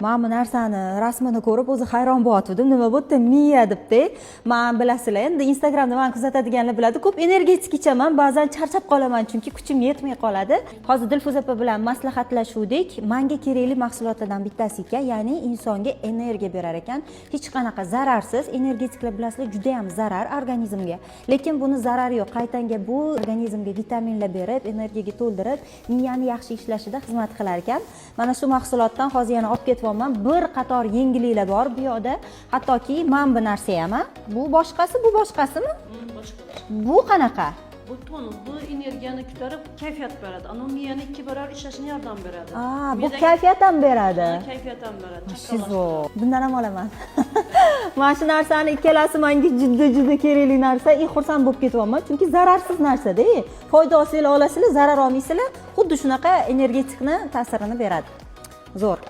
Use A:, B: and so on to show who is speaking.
A: Mana bu narsani rasmini ko'rib, o'zi hayron bo'lyotgandim, nima bu yerda miya debda. Man, bilasizlar, endi Instagramda mani kuzatadiganlar biladi, ko'p energetik ichaman, ba'zan charchab qolaman, chunki kuchim yetmay qoladi. Hozir Dilfuza opa bilan maslahatlashuvdik, manga kerakli mahsulotlardan bittasi ekan, ya'ni insonga energiya berar ekan, hech qanaqa zararsiz. Energetiklar, bilasizlar, juda yam zarar organizmga, lekin buni zarari yo'q. Qaytanga bu organizmga vitaminlar berib, energiyaga to'ldirib, miyani yaxshi ishlashida xizmat qilar ekan. Mana shu mahsulotdan hozir yana olib ketyapman. Bir qator yengilliklar bor bu yoqda, hattoki mana bu narsa ham. A, bu boshqasi, bu boshqasimi?
B: Boshqa.
A: Bu qanaqa?
B: Bu tonus, bu energiyani ko'tarib, kayfiyat beradi. Ana miyani ikki barobar ishlashini yordam beradi.
A: A, bu kayfiyat ham beradi.
B: Ha, kayfiyat ham beradi.
A: Zo'r, bundan ham olaman. Mana shu narsani ikkalasi manga juda juda kerakli narsa и xursand bo'lib ketyapman, chunki zararsiz narsada. Foyda olsanglar olasizlar, zarar olmaysizlar. Xuddi shunaqa energetikni ta'sirini beradi. Zo'r.